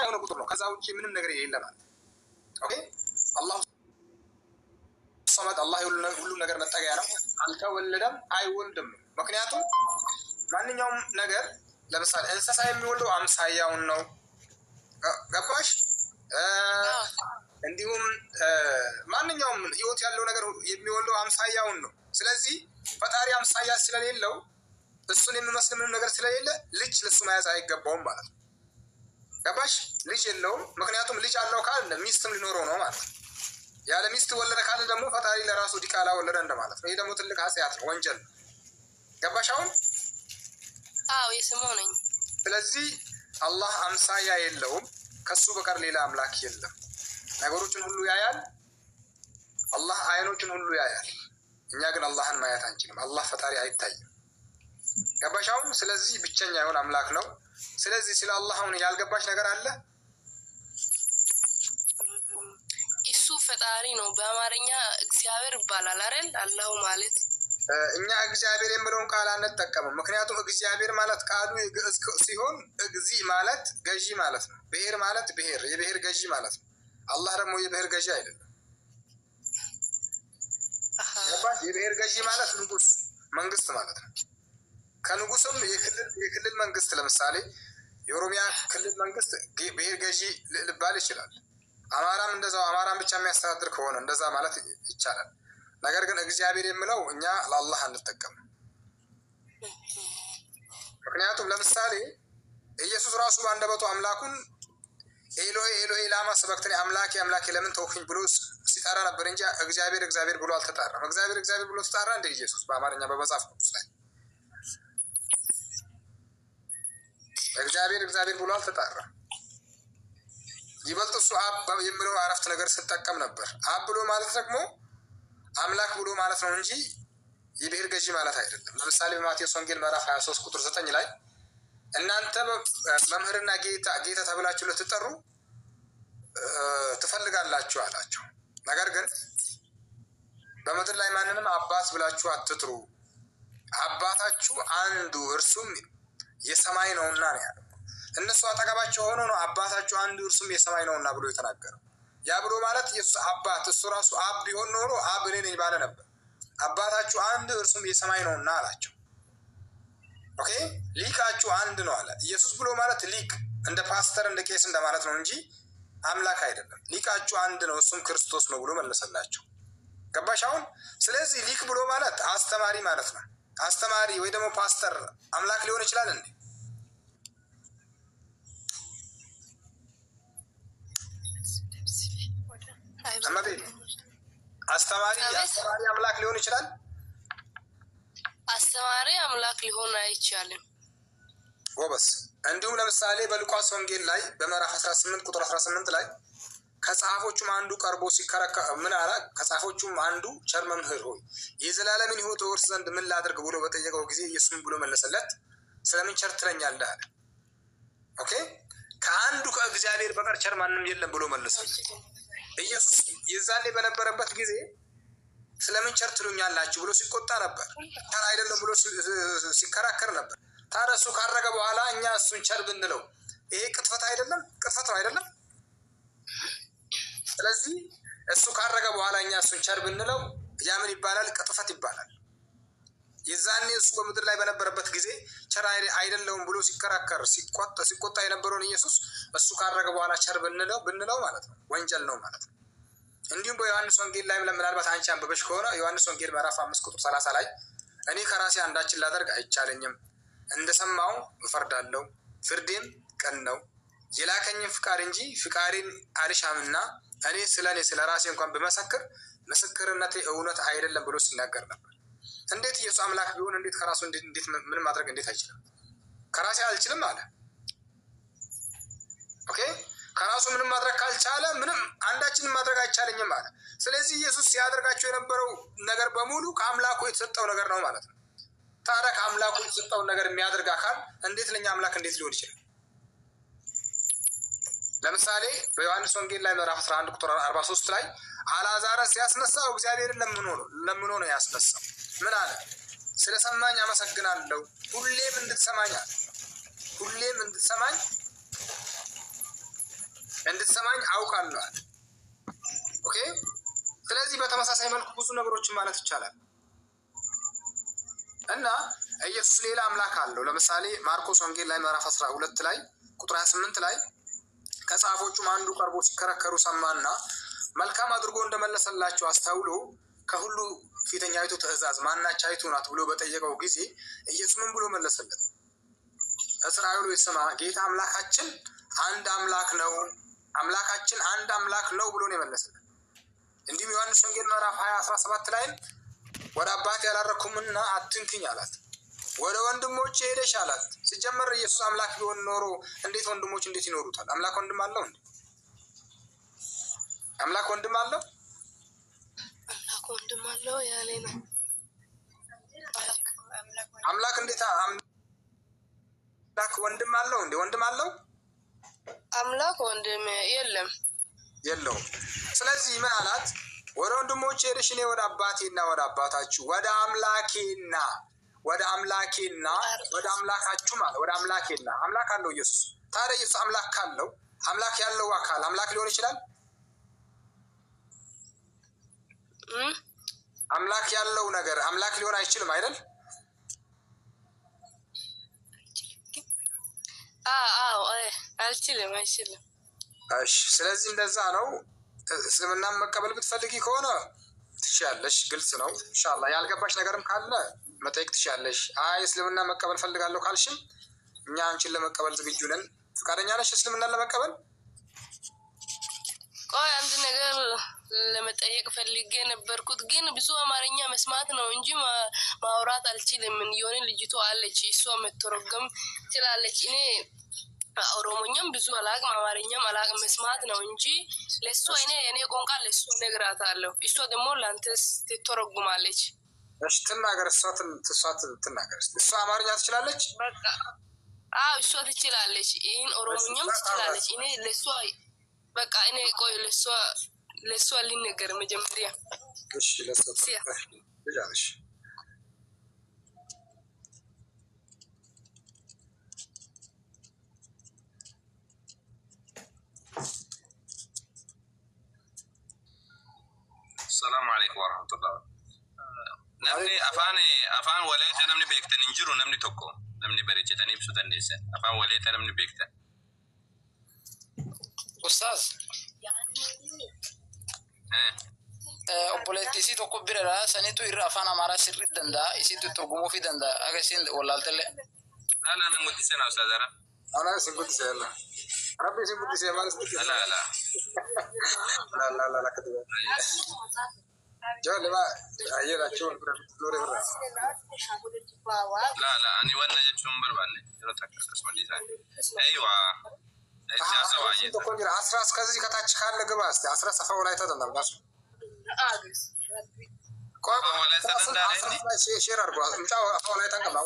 የሆነ ቁጥር ነው። ከዛ ውጭ ምንም ነገር የሌለ ማለት። Okay፣ الله الصمد፣ አላህ ሁሉም ነገር መጠገያ ነው። አልተወለደም፣ አይወልድም። ምክንያቱም ማንኛውም ነገር፣ ለምሳሌ እንስሳ የሚወልደው አምሳያውን ነው። ገባሽ? እንዲሁም ማንኛውም ህይወት ያለው ነገር የሚወልደው አምሳያውን ነው። ስለዚህ ፈጣሪ አምሳያ ስለሌለው፣ እሱን የሚመስል ምንም ነገር ስለሌለ ልጅ ለሱ መያዝ አይገባውም ማለት ነው። ገባሽ? ልጅ የለውም። ምክንያቱም ልጅ አለው ካል ሚስትም ሊኖረው ነው ማለት ነው። ያለ ሚስት ወለደ ካለ ደግሞ ፈጣሪ ለራሱ ዲቃላ ወለደ እንደማለት ነው። ይህ ደግሞ ትልቅ ኃጢአት ነው፣ ወንጀል ነው። ገባሽ አሁን? አዎ፣ የስማው ነኝ። ስለዚህ አላህ አምሳያ የለውም። ከሱ በቀር ሌላ አምላክ የለም። ነገሮችን ሁሉ ያያል። አላህ አይኖችን ሁሉ ያያል። እኛ ግን አላህን ማየት አንችልም። አላህ ፈጣሪ አይታይም። ገባሽ አሁን? ስለዚህ ብቸኛ የሆነ አምላክ ነው። ስለዚህ ስለ አላህ አሁን ያልገባሽ ነገር አለ? እሱ ፈጣሪ ነው። በአማርኛ እግዚአብሔር ይባላል አይደል? አላሁ ማለት። እኛ እግዚአብሔር የሚለውን ቃል አንጠቀምም። ምክንያቱም እግዚአብሔር ማለት ቃሉ የግዕዝ ሲሆን እግዚ ማለት ገዢ ማለት ነው። ብሔር ማለት ብሔር፣ የብሔር ገዢ ማለት ነው። አላህ ደግሞ የብሔር ገዢ አይደለም። ገባሽ? የብሔር ገዢ ማለት ንጉስ፣ መንግስት ማለት ነው። ከንጉስም የክልል መንግስት፣ ለምሳሌ የኦሮሚያ ክልል መንግስት ብሔር ገዢ ሊባል ይችላል። አማራም እንደዛው፣ አማራም ብቻ የሚያስተዳድር ከሆነ እንደዛ ማለት ይቻላል። ነገር ግን እግዚአብሔር የምለው እኛ ለአላህ አንጠቀምም። ምክንያቱም ለምሳሌ ኢየሱስ ራሱ በአንደበቱ አምላኩን ኤሎሄ ኤሎሄ ላማ ሰበክተኒ፣ አምላኬ አምላኬ ለምን ተውክኝ ብሎ ሲጠራ ነበር እንጂ እግዚአብሔር እግዚአብሔር ብሎ አልተጣራም። እግዚአብሔር እግዚአብሔር ብሎ ተጣራ እንደ ኢየሱስ በአማርኛ በመጽሐፍ ቅዱስ ላይ እግዚአብሔር እግዚአብሔር ብሎ አልተጣራም። ይበልጥ እሱ አብ የሚለው አረፍተ ነገር ስጠቀም ነበር። አብ ብሎ ማለት ደግሞ አምላክ ብሎ ማለት ነው እንጂ የብሔር ገዢ ማለት አይደለም። ለምሳሌ በማቴዎስ ወንጌል ምዕራፍ 23 ቁጥር 9 ላይ እናንተ መምህርና ጌታ ጌታ ተብላችሁ ልትጠሩ ትፈልጋላችሁ አላቸው። ነገር ግን በምድር ላይ ማንንም አባት ብላችሁ አትጥሩ፣ አባታችሁ አንዱ እርሱም የሰማይ ነውና ነው ያለው። እነሱ አጠገባቸው ሆኖ ነው አባታችሁ አንዱ እርሱም የሰማይ ነውና ብሎ የተናገረው። ያ ብሎ ማለት ኢየሱስ አባት፣ እሱ ራሱ አብ ቢሆን ኖሮ አብ እኔ ነኝ ባለ ነበር። አባታችሁ አንድ እርሱም የሰማይ ነውና አላቸው። Okay፣ ሊቃችሁ አንድ ነው አለ። ኢየሱስ ብሎ ማለት ሊቅ እንደ ፓስተር፣ እንደ ቄስ እንደማለት ነው እንጂ አምላክ አይደለም። ሊቃችሁ አንድ ነው እሱም ክርስቶስ ነው ብሎ መለሰላቸው። ገባሽ አሁን? ስለዚህ ሊቅ ብሎ ማለት አስተማሪ ማለት ነው። አስተማሪ ወይ ደግሞ ፓስተር አምላክ ሊሆን ይችላል እንዴ? እመቤት፣ አስተማሪ አምላክ ሊሆን ይችላል? አስተማሪ አምላክ ሊሆን አይቻልም። ጎበስ። እንዲሁም ለምሳሌ በሉቃስ ወንጌል ላይ በምዕራፍ 18 ቁጥር 18 ላይ ከጸሐፎቹም አንዱ ቀርቦ ሲከራከር ምን አለ? ከጸሐፎቹም አንዱ ቸር መምህር ሆይ፣ የዘላለምን ሕይወት እወርስ ዘንድ ምን ላድርግ ብሎ በጠየቀው ጊዜ ኢየሱስ ምን ብሎ መለሰለት? ስለምን ቸር ትለኛለህ አለ። Okay፣ ከአንዱ ከእግዚአብሔር በቀር ቸር ማንም የለም ብሎ መለሰለት። ኢየሱስ የዛኔ በነበረበት ጊዜ ስለምን ቸር ትሉኛላችሁ ብሎ ሲቆጣ ነበር። ቸር አይደለም ብሎ ሲከራከር ነበር። ታዲያ እሱ ካረገ በኋላ እኛ እሱን ቸር ብንለው ይሄ ቅጥፈት አይደለም? ቅጥፈት ነው አይደለም? ስለዚህ እሱ ካረገ በኋላ እኛ እሱን ቸር ብንለው ያ ምን ይባላል? ቅጥፈት ይባላል። የዛኔ እሱ በምድር ላይ በነበረበት ጊዜ ቸር አይደለውም ብሎ ሲከራከር፣ ሲቆጣ የነበረውን ኢየሱስ እሱ ካረገ በኋላ ቸር ብንለው ማለት ነው ወንጀል ነው ማለት ነው። እንዲሁም በዮሐንስ ወንጌል ላይ ምናልባት አንቺ አንብበሽ ከሆነ ዮሐንስ ወንጌል ምዕራፍ 5 ቁጥር 30 ላይ እኔ ከራሴ አንዳችን ላደርግ አይቻለኝም፣ እንደሰማው እፈርዳለሁ፣ ፍርዴም ቅን ነው፣ የላከኝን ፍቃድ እንጂ ፍቃዴን አልሻምና እኔ ስለ እኔ ስለ ራሴ እንኳን ብመሰክር ምስክርነቴ እውነት አይደለም ብሎ ሲናገር ነበር። እንዴት ኢየሱስ አምላክ ቢሆን እንዴት ከራሱ እንዴት ምን ማድረግ እንዴት አይችልም? ከራሴ አልችልም አለ። Okay፣ ከራሱ ምንም ማድረግ ካልቻለ ምንም አንዳችንም ማድረግ አይቻለኝም አለ። ስለዚህ ኢየሱስ ሲያደርጋቸው የነበረው ነገር በሙሉ ከአምላኩ የተሰጠው ነገር ነው ማለት ነው። ታዲያ ከአምላኩ የተሰጠውን ነገር የሚያደርግ አካል እንዴት ለኛ አምላክ እንዴት ሊሆን ይችላል? ለምሳሌ በዮሐንስ ወንጌል ላይ ምዕራፍ 11 ቁጥር 43 ላይ አልዓዛርን ሲያስነሳው እግዚአብሔርን ለምኖ ነው ያስነሳው። ምን አለ? ስለሰማኝ አመሰግናለሁ፣ ሁሌም እንድትሰማኝ አለ። ሁሌም እንድትሰማኝ እንድትሰማኝ አውቃለሁ አለ። Okay። ስለዚህ በተመሳሳይ መልኩ ብዙ ነገሮችን ማለት ይቻላል እና ኢየሱስ ሌላ አምላክ አለው። ለምሳሌ ማርቆስ ወንጌል ላይ ምዕራፍ 12 ላይ ቁጥር 28 ላይ ከጻፎቹም አንዱ ቀርቦ ሲከራከሩ ሰማና መልካም አድርጎ እንደመለሰላቸው አስተውሎ ከሁሉ ፊተኛይቱ ትእዛዝ ማናቻይቱ ናት ብሎ በጠየቀው ጊዜ ኢየሱስ ምን ብሎ መለሰለት? እስራኤል ሆይ ስማ፣ ጌታ አምላካችን አንድ አምላክ ነው፣ አምላካችን አንድ አምላክ ነው ብሎ ነው የመለሰለት። እንዲሁም ዮሐንስ ወንጌል ምዕራፍ 20 17 ላይም ወደ አባቴ አላረግሁምና አትንክኝ አላት። ወደ ወንድሞቼ ሄደሽ አላት። ሲጀመር ኢየሱስ አምላክ ቢሆን ኖሮ እንዴት ወንድሞች እንዴት ይኖሩታል? አምላክ ወንድም አለው እንዴ? አምላክ ወንድም አለው? አምላክ ወንድም አለው ያለ ነው። አምላክ እንዴት አምላክ ወንድም አለው እንዴ? ወንድም አለው? አምላክ ወንድም የለም። የለውም። ስለዚህ ምን አላት? ወደ ወንድሞቼ ሄደሽ እኔ ወደ አባቴና ወደ አባታችሁ ወደ አምላኬና ወደ አምላኬና ወደ አምላካችሁ ማለት ወደ አምላኬና አምላክ አለው ኢየሱስ። ታዲያ ኢየሱስ አምላክ ካለው አምላክ ያለው አካል አምላክ ሊሆን ይችላል? እም? አምላክ ያለው ነገር አምላክ ሊሆን አይችልም አይደል? አዎ፣ አልችልም፣ አይችልም። እሺ፣ ስለዚህ እንደዛ ነው። እስልምናን መቀበል ብትፈልጊ ከሆነ ትችያለሽ፣ ግልጽ ነው። ኢንሻአላህ ያልገባሽ ነገርም ካለ መጠየቅ ትችያለሽ። አይ እስልምና መቀበል ፈልጋለሁ ካልሽም እኛ አንቺን ለመቀበል ዝግጁ ነን። ፈቃደኛ ነሽ እስልምናን ለመቀበል? ቆይ አንድ ነገር ለመጠየቅ ፈልጌ ነበርኩት፣ ግን ብዙ አማርኛ መስማት ነው እንጂ ማውራት አልችልም። የሆነ ልጅቷ አለች፣ እሷ መተረጎም ትችላለች። እኔ ኦሮሞኛም ብዙ አላቅም፣ አማርኛም አላቅም። መስማት ነው እንጂ ለእሷ እኔ የኔ ቋንቋ ለእሷ እነግራታለሁ፣ እሷ ደግሞ ለአንተ ትተረጉማለች። እሺ ትናገር፣ እሷ ትናገር። እሷ አማርኛ ትችላለች? በቃ አዎ፣ እሷ ትችላለች። ይህን ኦሮሞኛም ትችላለች። እኔ ለእሷ በቃ እኔ ቆይ ለእሷ ልነገር መጀመሪያ። እሺ ለእሷ ሲያ ልጅ። Salaamu alaikum warahmatullah. Namni afaan waleeta namni beektan hin jiru, namni tokko namni bareechatanii ibsuu dandeessan afaan waleeta namni beektan. Ustaaz, obboleettii isii tokko biradha. Sanitu irra afaan Amaaraa sirriitti danda'a. Isiitu turgumuufii danda'a. Akka isiin wallaaltellee. Lala, nan guddisee na ustaazara. Ana isin guddise, yalla. Rabbi isin guddise, maal isin guddise? Ala ala. La la la la katiba. Jolle ma ayyee achi wal bira dure bira. La la, ani wanna jechuun barbaanne yeroo takka akkasuma dhiisaa. Aywa. Itti haasawaa jetta. tokko jira አስራስ ከዚህ ከታች ካለ ግባ እስቲ። አስራስ አፋ ወላይታ danda'a ራሱ። ቆይ Afaan Walaayitaa danda'a inni? Share አድርጎ ምጫ አፋ ወላይታን ቀባ።